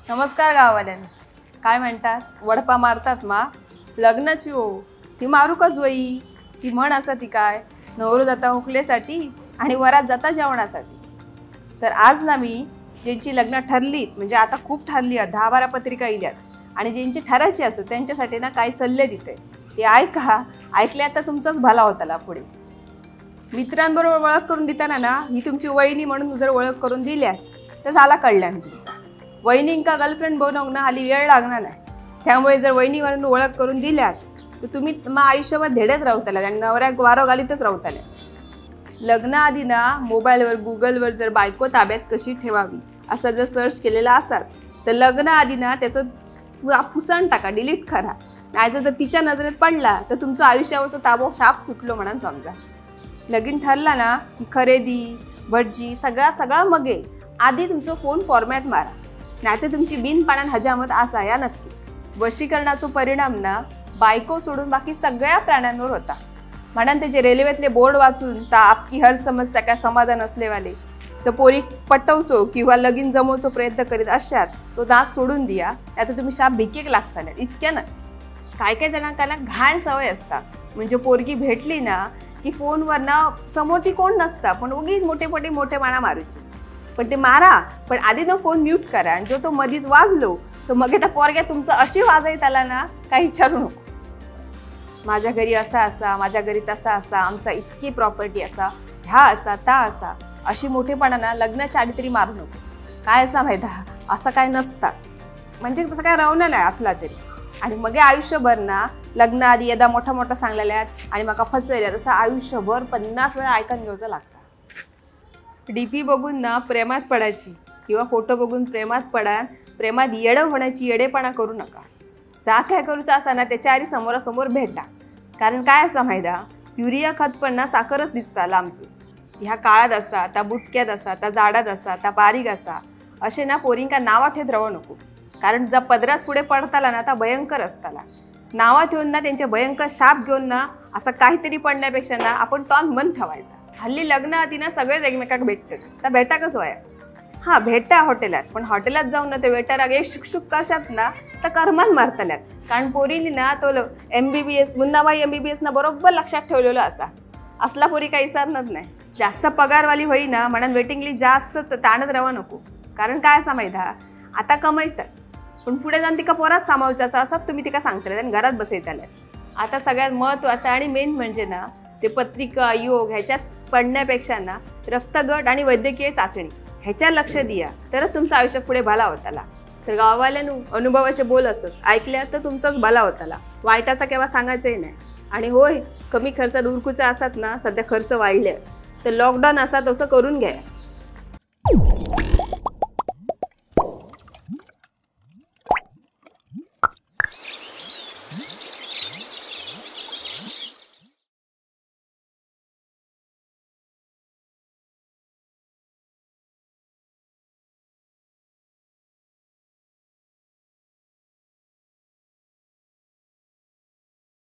नमस्कार गाववाल्यांनो, काय म्हणतात? वडपा मारतात मा लग्नाची हो ती मारूकच वई ती म्हण असा ती काय नवरो जाता होकलेसाठी आणि वरात जाता जेवणासाठी. तर आज ना मी ज्यांची लग्न ठरलीत, म्हणजे आता खूप ठरली आहेत, 10-12 पत्रिका इल्यात आणि ज्यांची ठरायची असत त्यांच्यासाठी ना काय चालले तिथे ते ऐका. ऐकल्या तर तुमचाच भला होताला. पुढे मित्रांबरोबर ओळख करून देताना ना ही तुमची वहिनी म्हणून जर ओळख करून दिल्या तर झाला कल्याण तुमचा. वहिनींका गर्लफ्रेंड बनवून ना हाली वेळ लागणार नाही, त्यामुळे जर वहिनी म्हणून ओळख करून दिल्यात तर तुम्ही मग आयुष्यभर धेडत राहताला आणि नवऱ्याक वारो घालीतच राहताले. लग्नाआधी ना मोबाईलवर गुगलवर जर बायको ताब्यात कशी ठेवावी असा जर सर्च केलेला असाल तर लग्नाआधी ना त्याचं पुसण टाका, डिलीट करा. नाही जर तिच्या नजरेत पडला तर तुमचं आयुष्यावरचं ताबो शाप सुटलो म्हणून समजा. लगीन ठरला ना की खरेदी भटजी सगळा सगळा मगे आधी तुमचं फोन फॉर्मॅट मारा, नाही तर तुमची बिनपाण्यात हजामत असा या नक्कीच. वशीकरणाचा परिणाम ना बायको सोडून बाकी सगळ्या प्राण्यांवर होता. म्हणून ते जे रेल्वेतले बोर्ड वाचून ता आपकी हर समस्या काय समाधान असलेवाले जर पोरी पटवचो किंवा लगीन जमवचो प्रयत्न करीत अशात तो दात सोडून दिया, नाही तर तुम्ही शाप भिकेक लागता ना इतक्या ना. काय काय जणांना घाण सवय असता, म्हणजे पोरगी भेटली ना की फोनवर ना समोर ती कोण नसता पण उगीच मोठे मोठे मोठे माना मारूची, पण ते मारा पण आधी ना फोन म्यूट करा आणि जो तो मधीच वाजलो तर मग त्या पोरग्या तुमचं अशी वाजायत आला ना काही विचारू नको. माझ्या घरी असा असा, माझ्या घरी तसा असा, आमचा इतकी प्रॉपर्टी असा, ह्या असा ता असा, अशी मोठेपणा ना लग्नाच्या आधी तरी मारू नको. काय असा माहिती असं काय नसता, म्हणजे तसं काय रवणार नाही असला तरी. आणि मग आयुष्यभर ना लग्नाआधी यदा मोठा मोठा सांगलेल्यात आणि मका फसवल्यात असं आयुष्यभर 50 वेळा ऐकून घेऊचं लागतं. डी पी बघून ना प्रेमात पडायची किंवा फोटो बघून प्रेमात पडा, प्रेमात येडं होण्याची येडेपणा करू नका. जा काय करूचा असा ना त्याच्या आधी समोरासमोर भेटा, कारण काय असा माहिती युरिया खत पण ना साखरच दिसता लांबसून. ह्या काळात असा त्या बुटक्यात असा त्या जाडात असा त्या बारीक असा असे ना पोरींका नावात ठेत राहू नको, कारण ज्या पदरात पुढे पडताला ना त्या भयंकर असताला. नावात येऊन ना त्यांचे भयंकर शाप घेऊन ना असं काहीतरी पडण्यापेक्षा ना आपण टॉन मन ठेवायचा. हल्ली लग्न आधी ना सगळेच एकमेकाक भेटतात तर भेटाकच वया. हां भेटा हॉटेलात, पण हॉटेलात जाऊन ना ते वेटर आगे शुकशुक करशात ना तर कर्मान मारतल्यात, कारण पोरीनी ना तो MBBS Munnabhai MBBS ना बरोबर लक्षात ठेवलेलो असा असला पोरी काही विसरणार नाही. जास्त पगारवाली होई ना म्हणून वेटिंग लिस्ट जास्त ताणत राहू नको, कारण काय असा माहिती आता कमायतात पण पुढे जाऊन तिका पोरात सामावचं असं असं तुम्ही तिका सांगतले आणि घरात बसयताले. आता सगळ्यात महत्त्वाचं आणि मेन म्हणजे ना ते पत्रिका योग ह्याच्यात पडण्यापेक्षा ना रक्तगट आणि वैद्यकीय चाचणी ह्याच्या लक्ष द्या, तरच तुमचं आयुष्य पुढे भला होताला. तर गाववाल्यांनो अनुभवाचे बोल असत ऐकल्या तर तुमचाच भला होताला, वाईटाचा केव्हा सांगायचंही नाही. आणि होय कमी खर्चात उरकूचा असत ना सध्या खर्च वाढले तर लॉकडाऊन असा तसं करून घ्या.